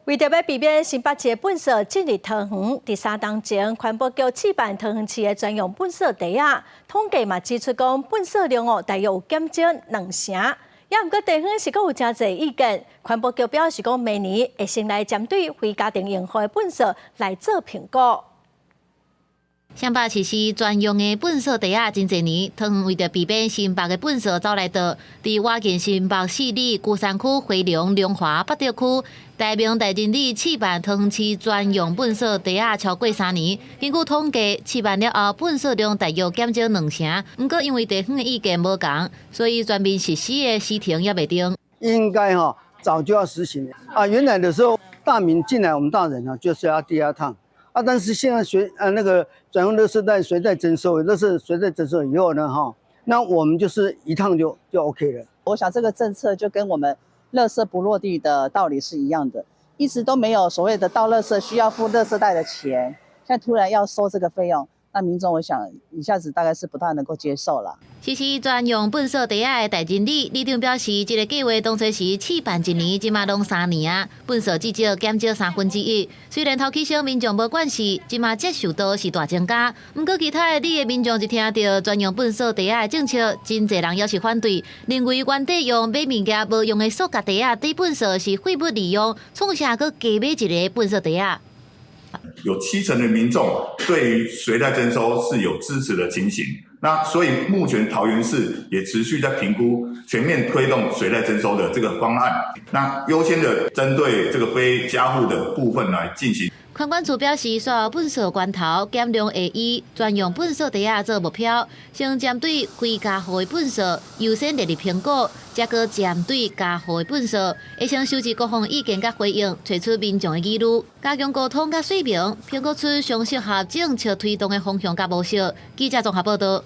為著欲避免新北市的糞埽進入桃園，佇三冬前，環保局試辦桃園市的專用糞埽袋仔，統計嘛指出講，糞埽量哦大約有減少兩成。也毋過地方是閣有誠濟意見，環保局表示講，明年會先來針對非家庭用戶的糞埽來做評估。新北市實施專用的糞埽袋仔真濟年，桃園為著避免新北的糞埽走來倒，佇倚近新北市里龜山區、回龍、龍華、八德區、大明、大仁里試辦桃園市專用糞埽袋仔超過三年。根據統計，試辦了後糞埽量大約減少兩成。毋過因為地方的意見無仝，所以全面實施的時程猶未定。應該哈早就要實行啊！原來的時候，大明進來，我們大仁啊就是要第二趟。啊！但是現在隨啊那個專用垃圾袋隨袋徵收，垃圾隨袋徵收以後呢，哈，那我們就是一趟就 OK 了。我想這個政策就跟我們垃圾不落地的道理是一樣的，一直都沒有所謂的倒垃圾需要付垃圾袋的錢，現在突然要收這個費用，那民眾我想一下子大概是不太能夠接受了。實施專用糞埽袋仔的大仁里里長表示，這個計劃當初時試辦一年，這馬攏三年啊，糞埽至少減少三分之一。雖然頭起先民眾無關係，這馬接受度是大增加。毋過其他的里的民眾一聽著專用糞埽袋仔的政策，真濟人猶是反對，認為原底用買物件無用的塑膠袋仔佇糞埽是廢物利用，創啥閣加買一个糞埽袋仔？有七成的民眾對於隨袋徵收是有支持的情形，那所以目前桃園市也持續在評估全面推動隨袋徵收的這個方案，那優先的針對這個非家戶的部分來進行。環管處表示，所有糞埽源頭減量會以專用糞埽袋仔做目標，先針對非家戶的糞埽優先列入評估，才閣針對家戶的糞埽，會先收集各方意見佮回應，揣出民眾的疑慮，加強溝通佮說明，評估出上適合政策推動的方向佮模式。記者綜合報導。